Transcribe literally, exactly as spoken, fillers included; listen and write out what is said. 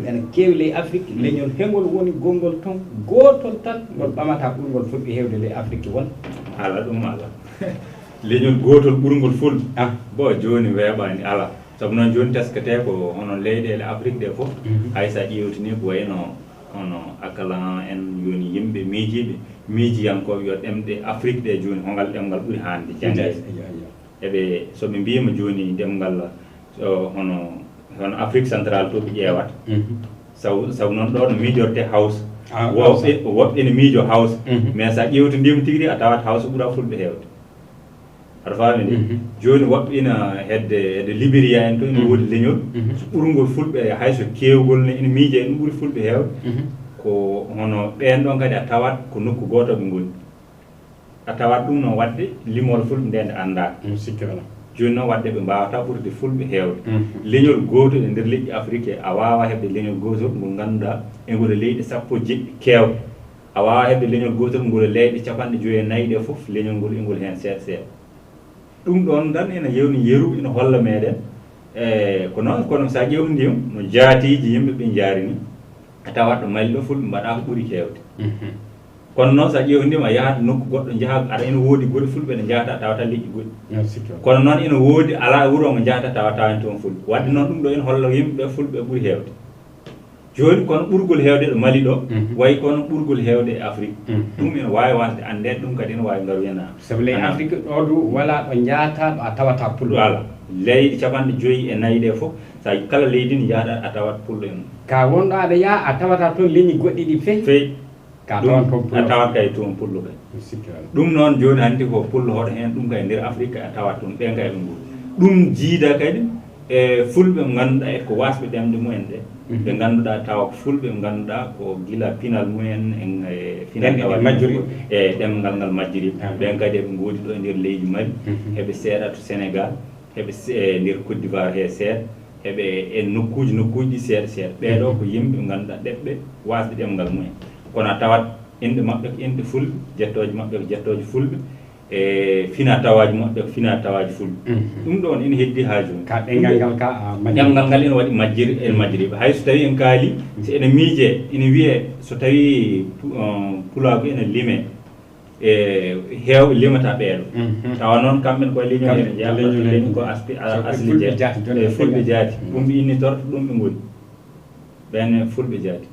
Ene keewi ley Afrik, leñol hengol woni gonngol toon, gootol tan, ngol ɓamata ɓurngol fulɓe heewde ley Afrik won? Alaa, ɗum alaa. Leñol gootol ɓurngol fulɓe? Ah. Bon, jooni weeɓaani, alaa. Sabu noon jooni tesketee ko hono leyɗeele Afrik ɗe fof, hay so a ƴeewtinii ko wayno hono Akalan en, jooni yimɓe miijiiɓe, miijiyankooɓe yo ɗemɗe Afrik ɗe jooni, hongal ɗemngal ɓuri haande janngeede? Eɓe, so ɓe mbiima jooni ɗemngal, hono, hono Afrique centrale to ɓe ƴeewata. Sabu, sabu noon ɗo no miijortee Hawsa. Woɓɓe, woɓɓe ene miijo Hawsa. Mais so a ƴeewtindiima tigi rigi, a tawat Hawsa ɓura fulɓe heewde. Aɗa faami de? Jooni woɓɓe ina hedde, hedde Liberiya en to, ina woodi leñol. So ɓurngol fulɓe, hay so keewgol ne ina miije, ina ɓuri fulɓe heewde. Ko hono ɓeen ɗoon kadi a tawat ko nokku gooto ɓe ngoni. A tawat ɗum noon waɗde limol fulɓe nde nde anndaaka. Ɗum sikki alaa. Jooni noon waɗde ɓe mbaawataa ɓurde fulɓe heewde. Leñol gootol e nder leƴƴi Afrik he, a waawaa heɓde leñol gootol ngol ngannduɗaa e ngol e leyɗe sappo e jeɗɗi keewɗe. A waawaa heɓde leñol gootol ngol e leyɗe capanɗe joyi e nayi ɗe fof, leñol ngol e ngol heen seeɗa seeɗa. Ɗum ɗoon tan ina yewni yeru, ina holla meeɗen. E ko noon, kono so a ƴeewndii no jaatiiji yimɓe ɓe njaari ni, a tawat ɗo Mali ɗo fulɓe mbaɗaa ko ɓuri heewde. Kono noon so a ƴeewndii ma yahat nokku goɗɗo njaha, aɗa ina woodi gure fulɓe ɗe njahata tawata leƴƴi goɗɗi. Kono noon ina woodi alaa wuro ngo njahata tawata toon fulɓe. Waɗde noon ɗum ɗo ina holla yimɓe ɓe fulɓe ɓuri heewde. Jooni kono ɓurgol heewde ɗo Mali ɗo, wayi kono ɓurgol heewde e Afrik. Ɗum ina waawi wasde anndeede, ɗum kadi ina waawi ngaroyenaa. Sabu ley Afrik ɗo du walaa ɗo njahataa ɗo a tawata pullo. Alaa. Leyɗe capanɗe joyi e nayi ɗe fof, so a kala leydi ndi njahata a tawat pullo e mum. Ka wonɗo aɗa yaha a tawata toon leñi goɗɗi ɗi fey. Fey. Ka tawat toon pullo. A tawat kay toon pullo kay. Ɗum noon jooni hanti ko pullo hoto heen, ɗum kay nder Afrik a tawat ɗum, ɓeen kay ɓe ngoni. Ɗum jiida kadi e fulɓe ɓe ngannduɗaa e ko waasɓe ɗemɗe mumen ɗe. Ɓe ngannduɗaa tawa ko fulɓe ɓe ngannduɗaa ko gila pinal mumen en e pinal tawa majjori e ɗemngal ngal majjiri. Ɓeen kadi eɓe ngoodi ɗo e nder leydi Mali, heɓe seeɗa to Sénégal, heɓe e nder Côte d'Ivoire he seeɗa, heɓe e nokkuuji nokkuuji ɗi seeɗa seeɗa. Ɓee ɗo ko yimɓe ɓe ngannduɗaa ɗeɓɓe waasde ɗemngal mumen. Kono a tawat inɗe maɓɓe ko inɗe fulɓe, jettooje maɓɓe ko jettooje fulɓe, e fina tawaaji maɓɓe ko fina tawaaji fulɓe. Ɗum ɗoon ina heddii haa jooni. Ka ɗemngal ngal ka a majjiri. Ɗemngal ngal ina waɗi majjiri e majjiriiɓe. Hay so tawii en kaali, so ene miijee, ina wiyee so tawii pu- pulaagu ina limee, e heewɓe limata ɓee ɗo. Tawa noon kamɓe ne koye leñol ene njeyaa, leñol ko aspi- asli jeyaa. E fulɓe jaati. Ɗum ɓe innitorto, ɗum ɓe ngoni. Ɓeen fulɓe jaati.